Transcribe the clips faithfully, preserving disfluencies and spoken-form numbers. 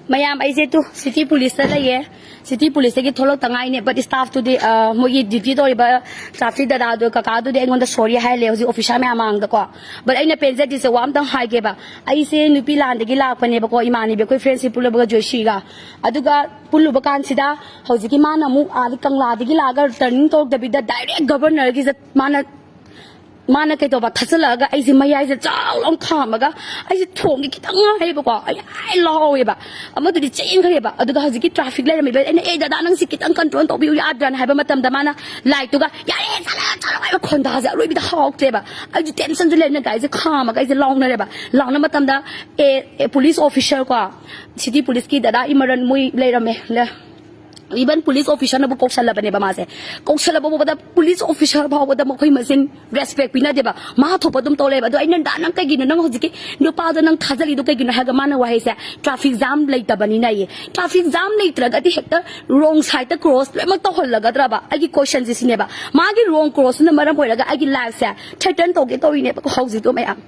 ꯃꯌꯥꯝ, ꯑꯩꯁꯦ two city ꯄꯨꯂꯤꯁꯇ ꯂꯩꯌꯦ꯫ ꯁꯤꯇꯤ ꯄꯨꯂꯤꯁꯇꯒꯤ ꯊꯣꯛꯂꯛꯇ ꯉꯥꯏꯅꯦ, ꯕꯠ ꯁ꯭ꯇꯥꯐꯇꯨꯗꯤ, ꯑ, ꯃꯣꯏꯒꯤ ꯗ꯭ꯌꯨꯇꯤ ꯇꯧꯔꯤꯕ ꯇ꯭ꯔꯥꯐꯤꯛ ꯗꯗꯥꯗꯣ, ꯀꯀꯥꯗꯨꯗꯤ ꯑꯩꯉꯣꯟꯗ ꯁꯣꯔꯤ ꯍꯥꯏꯍꯜꯂꯦ ꯍꯧꯖꯤꯛ ꯑꯣꯐꯤꯁꯥꯔ ꯃꯌꯥꯝ ꯃꯥꯡꯗꯀꯣ꯫ ꯕꯠ ꯑꯩꯅ ꯄꯦꯟꯖꯗ꯭ꯔꯤꯁꯦ ꯋꯥ ꯑꯝꯇꯪ ꯍꯥꯏꯒꯦꯕ꯫ ꯑꯩꯁꯦ ꯅꯨꯄꯤ ꯂꯥꯟꯗꯒꯤ ꯂꯥꯛꯄꯅꯦꯕꯀꯣ, ꯏꯃꯥꯟꯅꯕꯤ ꯑꯩꯈꯣꯏ ꯐ꯭ꯔꯦꯟꯁꯤꯞ ꯄꯨꯜꯂꯨꯕꯒ ꯖꯣꯏꯁꯤꯒ꯫ ꯑꯗꯨꯒ ꯄꯨꯜꯂꯨꯕ ꯀꯥꯟꯁꯤꯗ ꯍꯧꯖꯤꯛꯀꯤ ꯃꯥꯅ ꯑꯃꯨꯛ ꯑꯥꯗ ꯀꯪꯂꯥꯗꯒꯤ ꯂꯥꯛꯑꯒ ꯇꯔꯅꯤꯡ ꯇꯧꯔꯛꯇꯕꯤꯗ ꯗꯥꯏꯔꯦꯛ ꯒꯚꯔꯅꯔꯒꯤꯗ ꯃꯥꯅ ꯃꯥꯅ ꯀꯩꯗꯧꯕ ꯊꯥꯖꯤꯜꯂꯛꯑꯒ ꯑꯩꯁꯦ ꯃꯌꯥꯏꯁꯦ ꯆꯥꯎ ꯂꯥꯎ ꯈꯥꯝꯃꯒ ꯑꯩꯁꯦ ꯊꯣꯡꯒꯤ ꯈꯤꯇꯪ ꯉꯥꯏꯌꯦꯕꯀꯣ, ꯑꯩ ꯑꯩ ꯂꯥꯎꯋꯦꯕ꯫ ꯑꯃꯗꯨꯗꯤ ꯆꯦꯟꯈ꯭ꯔꯦꯕ꯫ ꯑꯗꯨꯒ ꯍꯧꯖꯤꯛꯀꯤ ꯇ꯭ꯔꯥꯐꯤꯛ ꯂꯩꯔꯝꯃꯤꯕ ꯑꯩꯅ, "ꯑꯦ ꯗꯗꯥ, ꯅꯪ ꯁꯤ ꯈꯤꯇꯪ ꯀꯟꯇ꯭ꯔꯣꯜ ꯇꯧꯕꯤꯌꯨ ꯌꯥꯗ꯭ꯔꯥꯅ?" ꯍꯥꯏꯕ ꯃꯇꯝꯗ ꯃꯥꯅ ꯂꯥꯏꯠꯇꯨꯒ, "ꯌꯥꯔꯦ, ꯆꯠꯂꯣ, ꯆꯠꯂꯣ" ꯍꯥꯏꯕ ꯈꯣꯟꯗꯥꯁꯦ ꯑꯔꯣꯏꯕꯤꯗ ꯍꯥꯎꯇ꯭ꯔꯦꯕ꯫ ꯑꯩꯁꯨ ꯇꯦꯟꯁꯟꯁꯨ ꯂꯩꯕꯅ ꯒꯥꯔꯤꯁꯦ ꯈꯥꯝꯃꯒ ꯑꯩꯁꯦ ꯂꯥꯎꯅꯔꯦꯕ꯫ ꯂꯥꯎꯅ ꯃꯇꯝꯗ ꯑꯦ ꯑꯦ ꯄꯨꯂꯤꯁ ꯑꯣꯐꯤꯁꯔ ꯀꯣ, ꯁꯤꯇꯤ ꯄꯨꯂꯤꯁꯀꯤ ꯗꯗꯥ ꯏꯃꯔꯟ ꯃꯣꯏ ꯂꯩꯔꯝꯃꯦ꯫ ꯏꯚꯟ ꯄꯨꯂꯤꯁ ꯑꯣꯐꯤꯁꯔꯅꯕꯨ ꯀꯧꯁꯜꯂꯕꯅꯦꯕ ꯃꯥꯁꯦ꯫ ꯀꯧꯁꯜꯂꯕ ꯐꯥꯎꯕꯗ ꯄꯨꯂꯤꯁ ꯑꯣꯐꯤꯁꯔ ꯐꯥꯎꯕꯗ ꯃꯈꯣꯏ ꯃꯁꯦꯟ ꯔꯦꯁꯄꯦꯛ ꯄꯤꯅꯗꯦꯕ꯫ ꯃꯥ ꯊꯣꯛꯄ ꯑꯗꯨꯝ ꯇꯧ ꯂꯩꯕ꯫ ꯑꯗꯣ ꯑꯩꯅ, "ꯗꯥ, ꯅꯪ ꯀꯩꯒꯤꯅꯣ ꯅꯪ ꯍꯧꯖꯤꯛꯀꯤ ꯅꯨꯄꯥꯗꯣ ꯅꯪ ꯊꯥꯖꯜꯂꯤꯗꯣ ꯀꯩꯒꯤꯅꯣ?" ꯍꯥꯏꯔꯒ ꯃꯥꯅ ꯋꯥꯍꯩꯁꯦ, "ꯇ꯭ꯔꯥꯐꯤꯛ ꯖꯥꯝ ꯂꯩꯇꯕꯅꯤꯅ" ꯑꯌꯦ꯫ ꯇ꯭ꯔꯥꯐꯤꯛ ꯖꯥꯝ ꯂꯩꯇ꯭ꯔꯒꯗꯤ ꯍꯦꯛꯇ ꯔꯣꯡ ꯁꯥꯏꯗꯇ ꯀ꯭ꯔꯣꯁ ꯂꯣꯏꯅꯃꯛ ꯇꯧꯍꯜꯂꯒꯗ꯭ꯔꯕ? ꯑꯩꯒꯤ ꯀꯣꯏꯁꯟꯁꯦ ꯁꯤꯅꯦꯕ꯫ ꯃꯥꯒꯤ ꯔꯣꯡ ꯀ꯭ꯔꯣꯁꯇꯨꯅ ꯃꯔꯝ ꯑꯣꯏꯔꯒ ꯑꯩꯒꯤ ꯂꯥꯏꯐꯁꯦ ꯊ꯭ꯔꯦꯇꯟ ꯇꯧꯒꯦ ꯇꯧꯔꯤꯅꯦꯕꯀꯣ ꯍꯧꯖꯤꯛꯇꯣ ꯃꯌꯥꯝ꯫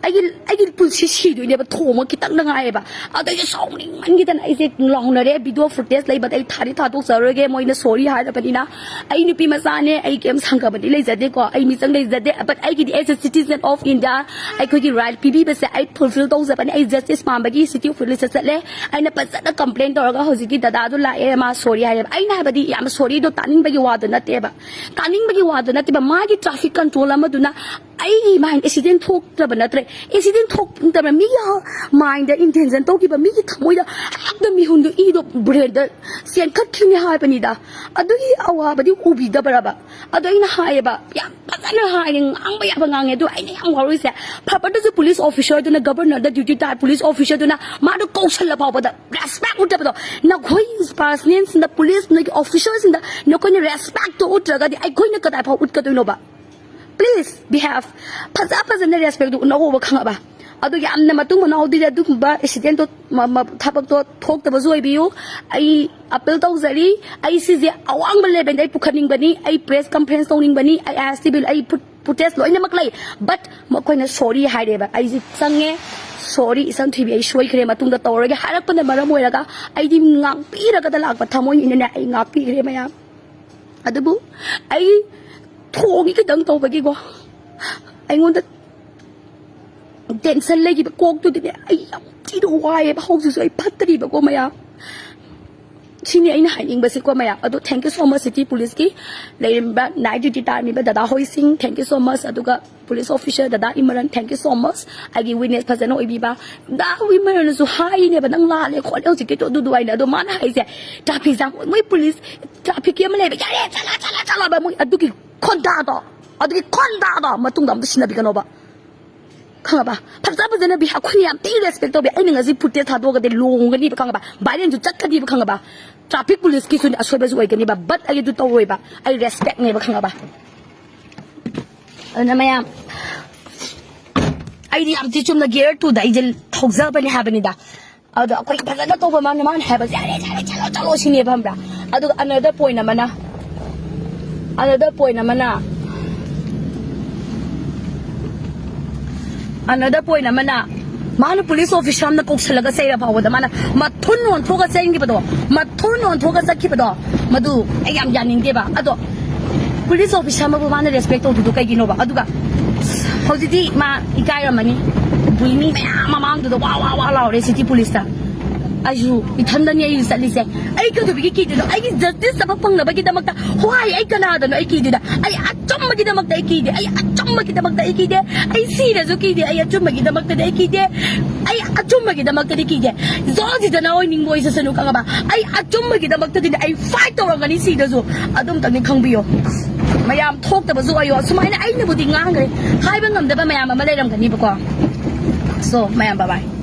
ꯑꯩꯒꯤ ꯑꯩꯒꯤ ꯄꯨꯟꯁꯤ ꯁꯤꯗꯣꯏꯅꯦꯕ, ꯊꯣꯡꯕ ꯈꯤꯇꯪꯗ ꯉꯥꯏꯌꯦꯕ꯫ ꯑꯗꯣ ꯑꯩꯁꯦ ꯁꯥꯎꯅꯤꯡꯃꯟꯈꯤꯗꯅ ꯑꯩꯁꯦ ꯂꯥꯎꯅꯔꯦ꯫ ꯚꯤꯗꯤꯑꯣ ꯐꯨꯇꯦꯖ ꯂꯩꯕꯗ ꯑꯩ ꯊꯥꯗꯤ ꯊꯥꯗꯣꯛꯆꯔꯣꯏꯒꯦ, ꯃꯣꯏꯅ ꯁꯣꯔꯤ ꯍꯥꯏꯔꯕꯅꯤꯅ꯫ ꯑꯩ ꯅꯨꯄꯤ ꯃꯆꯥꯅꯦ, ꯑꯩ ꯀꯩꯝ ꯁꯪꯒꯕꯗꯤ ꯂꯩꯖꯗꯦꯀꯣ, ꯑꯩ ꯃꯤꯆꯪ ꯂꯩꯖꯗꯦ꯫ But ꯑꯩꯒꯤꯗꯤ as a citizen of India ꯑꯩꯈꯣꯏꯒꯤ ꯔꯥꯏꯠ ꯄꯤꯕꯤꯕꯁꯦ ꯑꯩ ꯐꯨꯜꯐꯤꯜ ꯇꯧꯖꯕꯅꯦ꯫ ꯑꯩ ꯖꯁꯇꯤꯁ ꯄꯥꯝꯕꯒꯤ ꯁꯤꯇꯤ ꯄꯨꯂꯤꯁꯇ ꯆꯠꯂꯦ꯫ ꯑꯩꯅ ꯐꯖꯅ ꯀꯝꯄ꯭ꯂꯦꯟ ꯇꯧꯔꯒ ꯍꯧꯖꯤꯛꯀꯤ ꯗꯗꯥꯗꯣ ꯂꯥꯛꯑꯦ, ꯃꯥ ꯁꯣꯔꯤ ꯍꯥꯏꯔꯦꯕ꯫ ꯑꯩꯅ ꯍꯥꯏꯕꯗꯤ ꯌꯥꯝ ꯁꯣꯔꯤꯗꯣ ꯇꯥꯅꯤꯡꯕꯒꯤ ꯋꯥꯗꯣ ꯅꯠꯇꯦꯕ, ꯇꯥꯅꯤꯡꯕꯒꯤ ꯋꯥꯗꯣ ꯅꯠꯇꯦꯕ꯫ ꯃꯥꯒꯤ ꯇ꯭ꯔꯥꯐꯤꯛ ꯀꯟꯇ꯭ꯔꯣꯜ ꯑꯃꯗꯨꯅ ꯑꯩꯒꯤ ꯃꯥꯏꯟ ꯑꯦꯛꯁꯤꯗꯦꯟ ꯊꯣꯛꯇꯕ ꯅꯠꯇ꯭ꯔꯦ꯫ ꯑꯦꯛꯁꯤꯗꯦꯟ ꯊꯣꯛꯇꯕ, ꯃꯤꯒꯤ ꯃꯥꯏꯟꯗ ꯏꯟꯇꯦꯟꯁꯟ ꯇꯧꯈꯤꯕ, ꯃꯤꯒꯤ ꯊꯃꯣꯏꯗ ꯍꯦꯛꯇ ꯃꯤꯍꯨꯟꯗꯨ, ꯏꯗꯣ ꯕ꯭ꯔꯦꯟꯗ ꯆꯦꯟꯈꯠꯈꯤꯅꯤ ꯍꯥꯏꯕꯅꯤꯗ꯫ ꯑꯗꯨꯒꯤ ꯑꯋꯥꯕꯗꯤ ꯎꯕꯤꯗꯕ꯭ꯔꯕ? ꯑꯗꯣ ꯑꯩꯅ ꯍꯥꯏꯌꯦꯕ, ꯌꯥꯝ ꯐꯖꯅ ꯍꯥꯏꯔꯦ, ꯉꯥꯡꯕ ꯌꯥꯕ ꯉꯥꯡꯉꯦ꯫ ꯑꯗꯣ ꯑꯩꯅ ꯌꯥꯝ ꯋꯥꯔꯨꯏꯁꯦ, ꯐꯕꯗꯁꯨ ꯄꯨꯂꯤꯁ ꯑꯣꯐꯤꯁꯔꯗꯨꯅ, ꯒꯕꯔꯅꯔꯗ ꯗ꯭ꯌꯨꯇꯤ ꯇꯥꯏ, ꯄꯨꯂꯤꯁ ꯑꯣꯐꯤꯁꯔꯗꯨꯅ ꯃꯥꯗꯣ ꯀꯧꯁꯜꯂ ꯐꯥꯎꯕꯗ ꯔꯦꯁꯄꯦꯛ ꯎꯠꯇꯕꯗꯣ꯫ ꯅꯈꯣꯏ ꯄꯥꯔꯁꯅꯦꯜꯁꯤꯡꯗ, ꯄꯨꯂꯤꯁ ꯅꯣꯏꯒꯤ ꯑꯣꯐꯤꯁꯔꯁꯤꯡꯗ ꯅꯈꯣꯏꯅ ꯔꯦꯁꯄꯦꯛꯇꯣ ꯎꯠꯇ꯭ꯔꯒꯗꯤ ꯑꯩꯈꯣꯏꯅ ꯀꯗꯥꯏ ꯐꯥꯎ ꯎꯠꯀꯗꯣꯏꯅꯣꯕ? ꯄ꯭ꯂꯤꯖ ꯕꯤꯍꯦꯚ, ꯐꯖ ꯐꯖꯅ ꯔꯦꯁꯄꯦꯛꯇꯣ ꯎꯠꯅꯧꯕ, ꯈꯪꯉꯕ? ꯑꯗꯨ ꯌꯥꯝꯅ ꯃꯇꯨꯡ ꯃꯅꯥꯎꯗꯤ ꯑꯗꯨꯒꯨꯝꯕ ꯑꯦꯛꯁꯤꯗꯦꯟꯇꯣ, ꯃ-, ꯃ-, ꯊꯕꯛꯇꯣ ꯊꯣꯛꯇꯕꯁꯨ ꯑꯣꯏꯕꯤꯌꯨ꯫ ꯑꯩ ꯑꯄꯤꯜ ꯇꯧꯖꯔꯤ꯫ ꯑꯩ ꯁꯤꯁꯦ ꯑꯋꯥꯡꯕ ꯂꯦꯚꯦꯜꯗ ꯑꯩ ꯄꯨꯈꯠꯅꯤꯡꯕꯅꯤ꯫ ꯑꯩ ꯄ꯭ꯔꯦꯁ ꯀꯟꯐꯔꯦꯟꯁ ꯇꯧꯅꯤꯡꯕꯅꯤ꯫ ꯑꯩ ꯑꯥꯏ ꯑꯦꯁ ꯇꯤ ꯚꯤ, ꯑꯩ ꯐꯨꯠ-, ꯐꯨꯇꯦꯖ ꯂꯣꯏꯅꯃꯛ ꯂꯩ꯫ ꯕꯠ ꯃꯈꯣꯏꯅ ꯁꯣꯔꯤ ꯍꯥꯏꯔꯦꯕ꯫ ꯑꯩꯁꯦ ꯆꯪꯉꯦ꯫ "Sorry, ꯏꯆꯟ ꯊꯣꯏꯕꯤ, ꯑꯩ ꯁꯣꯏꯈ꯭ꯔꯦ, ꯃꯇꯨꯡꯗ ꯇꯧꯔꯒꯦ" ꯍꯥꯏꯔꯛꯄꯅ ꯃꯔꯝ ꯑꯣꯏꯔꯒ ꯑꯩꯗꯤ ꯉꯥꯛꯄꯤꯔꯒꯗ ꯂꯥꯛꯄ ꯊꯃꯣꯏꯅꯤꯅꯅꯦ, ꯑꯩ ꯉꯥꯛꯄꯤꯈ꯭ꯔꯦ ꯃꯌꯥꯝ꯫ ꯑꯗꯨꯕꯨ ꯑꯩ ꯊꯣꯡꯒꯤ ꯈꯤꯇꯪ ꯇꯧꯕꯒꯤꯀꯣ, ꯑꯩꯉꯣꯟꯗ ꯇꯦꯟꯁꯟ ꯂꯩꯈꯤꯕ ꯀꯣꯛꯇꯨꯗꯤꯅꯦ, ꯑꯩ ꯌꯥꯝ ꯊꯤꯅ ꯋꯥꯏꯑꯦꯕ꯫ ꯍꯧꯖꯤꯛꯁꯨ ꯑꯩ ꯐꯠꯇ꯭ꯔꯤꯕꯀꯣ ꯃꯌꯥꯝ꯫ ꯁꯤꯅꯤ ꯑꯩꯅ ꯍꯥꯏꯅꯤꯡꯕꯁꯤꯀꯣ ꯃꯌꯥꯝ꯫ ꯑꯗꯣ thank you so much city police ꯀꯤ ꯂꯩꯔꯝꯕ night duty ꯇꯥꯔꯝꯃꯤꯕ ꯗꯗꯥ ꯍꯣꯏꯁꯤꯡ, thank you so much꯫ ꯑꯗꯨꯒ police officer ꯗꯗꯥ ꯏꯃꯔꯟ, thank you so much꯫ ꯑꯩꯒꯤ witness ꯐꯖꯅ ꯑꯣꯏꯕꯤꯕ꯫ ꯗꯥ ꯏꯃꯔꯟꯅꯁꯨ ꯍꯥꯏꯔꯤꯅꯦꯕ, "ꯅꯪ ꯂꯥꯜꯂꯦ ꯈꯣꯠꯂꯦ ꯍꯧꯖꯤꯛꯀꯤꯗꯣ ꯑꯗꯨꯗꯨ" ꯍꯥꯏꯅ꯫ ꯑꯗꯣ ꯃꯥꯅ ꯍꯥꯏꯁꯦ, traffic jam, ꯃꯣꯏ police traffic ꯀꯤ ꯑꯃ ꯂꯩꯕ, "ꯌꯥꯔꯦ, ꯆꯠꯂꯣ, ꯆꯠꯂꯣ, ꯆꯠꯂꯣ" ꯍꯥꯏꯕ ꯃꯣꯏ ꯑꯗꯨꯒꯤ ꯈꯣꯟꯗꯥꯗꯣ, ꯑꯗꯨꯒꯤ ꯈꯣꯟꯗꯥꯗꯣ ꯃꯇꯨꯡꯗ ꯑꯝꯇ ꯁꯤꯟꯅꯕꯤꯒꯅꯣꯕ꯫ ꯈꯪꯉꯕ? ꯐꯖ ꯐꯖꯅ ꯕꯤ-, ꯑꯩꯈꯣꯏꯅ ꯌꯥꯝ ꯊꯤꯅ respect ꯇꯧꯕꯤ꯫ ꯑꯩꯅ ꯉꯁꯤ footage ꯊꯥꯗꯣꯛꯑꯒꯗꯤ ꯂꯣꯡꯒꯅꯤꯕ, ꯈꯪꯉꯕ? Viral ꯁꯨ ꯆꯠꯀꯅꯤꯕ, ꯈꯪꯉꯕ? Traffic police ꯀꯤꯁꯨ ꯑꯁꯣꯏꯕꯁꯨ ꯑꯣꯏꯒꯅꯤꯕ, but ꯑꯩ ꯑꯗꯨ ꯇꯧꯔꯣꯏꯕ꯫ ꯑꯩ respect ꯅꯦꯕ, ꯈꯪꯉꯕ? ꯑꯗꯨꯅ ꯃꯌꯥꯝ, ꯑꯩꯗꯤ ꯌꯥꯝ ꯊꯤ ꯆꯨꯝꯅ gear two ꯗ ꯑꯩꯁꯦ ꯊꯧꯖꯕꯅꯦ ꯍꯥꯏꯕꯅꯤꯗ꯫ ꯑꯗꯣ ꯑꯩꯈꯣꯏ ꯐꯖꯅ ꯇꯧꯕ ꯃꯥꯅ, ꯃꯥꯅ ꯍꯥꯏꯕꯁꯦ, "ꯌꯥꯔꯦ, ꯌꯥꯔꯦ, ꯆꯠꯂꯣ, ꯆꯠꯂꯣ" ꯁꯤꯅꯦꯕ, ꯈꯪꯕ꯭ꯔꯥ? ꯑꯗꯨꯒ another point ꯑꯃꯅ, another point ꯑꯃꯅ, another point ꯑꯃꯅ, ꯃꯥꯅ police officer ꯑꯃꯅ ꯀꯧꯁꯜꯂꯒ ꯆꯩꯔ ꯐꯥꯎꯕꯗ ꯃꯥꯅ ꯃꯊꯨꯟ ꯑꯣꯟꯊꯣꯛꯑ ꯆꯦꯟꯈꯤꯕꯗꯣ, ꯃꯊꯨꯟ ꯑꯣꯟꯊꯣꯛꯑ ꯆꯠꯈꯤꯕꯗꯣ, ꯃꯗꯨ ꯑꯩ ꯌꯥꯝ ꯌꯥꯅꯤꯡꯗꯦꯕ꯫ ꯑꯗꯣ police officer ꯑꯃꯕꯨ ꯃꯥꯅ respect ꯇꯧꯗ꯭ꯔꯤꯗꯣ ꯀꯩꯒꯤꯅꯣꯕ? ꯑꯗꯨꯒ ꯍꯧꯖꯤꯛꯇꯤ ꯃꯥ ꯏꯀꯥꯏꯔꯝꯃꯅꯤ꯫ ꯕꯨꯏ ꯃꯤ ꯃꯌꯥꯝ ꯃꯃꯥꯡꯗꯨꯗ ꯋꯥ ꯋꯥ ꯋꯥ ꯂꯥꯎꯔꯦ city police ꯇ꯫ ꯑꯩꯁꯨ ꯏꯊꯟꯗꯅꯤ ꯑꯩꯁꯨ ꯆꯠꯂꯤꯁꯦ꯫ ꯑꯩ ꯀꯩꯗꯧꯕꯒꯤ ꯀꯤꯗꯣꯏꯅꯣ? ꯑꯩꯒꯤ justice ꯑꯃ ꯐꯪꯅꯕꯒꯤꯗꯃꯛꯇ꯫ ꯍꯣꯏ, ꯑꯩ ꯀꯅꯥꯗꯅꯣ ꯑꯩ ꯀꯤꯗꯣꯏꯗ? ꯑꯩ ꯑꯆꯨꯝꯕꯒꯤꯗꯃꯛꯇ ꯑꯩ ꯀꯤꯗꯦ꯫ ꯑꯩ ꯑꯆꯨꯝꯕꯒꯤꯗꯃꯛꯇ ꯑꯩ ꯀꯤꯗꯦ꯫ ꯑꯩ ꯁꯤꯔꯁꯨ ꯀꯤꯗꯦ꯫ ꯑꯩ ꯑꯆꯨꯝꯕꯒꯤꯗꯃꯛꯇꯗꯤ ꯑꯩ ꯀꯤꯗꯦ꯫ ꯑꯩ ꯑꯆꯨꯝꯕꯒꯤꯗꯃꯛꯇꯗꯤ ꯀꯤꯗꯦ꯫ ꯖꯣꯖꯤꯗꯅ ꯑꯣꯏꯅꯤꯡꯕ ꯑꯣꯏꯁꯁꯅꯨ, ꯈꯪꯉꯕ? ꯑꯩ ꯑꯆꯨꯝꯕꯒꯤꯗꯃꯛꯇꯗꯤꯅꯦ ꯑꯩ fight ꯇꯧꯔꯝꯒꯅꯤ ꯁꯤꯗꯁꯨ꯫ ꯑꯗꯨꯝꯇꯪꯗꯤ ꯈꯪꯕꯤꯌꯣ꯫ ꯃꯌꯥꯝ ꯊꯣꯛꯇꯕꯁꯨ ꯑꯣꯏꯌꯣ꯫ ꯁꯨꯃꯥꯏꯅ ꯑꯩꯅꯕꯨꯗꯤ ꯉꯥꯡꯈ꯭ꯔꯦ꯫ ꯍꯥꯏꯕ ꯉꯝꯗꯕ ꯃꯌꯥꯝ ꯑꯃ ꯂꯩꯔꯝꯒꯅꯤꯕꯀꯣ꯫ So, ꯃꯌꯥꯝ bye bye꯫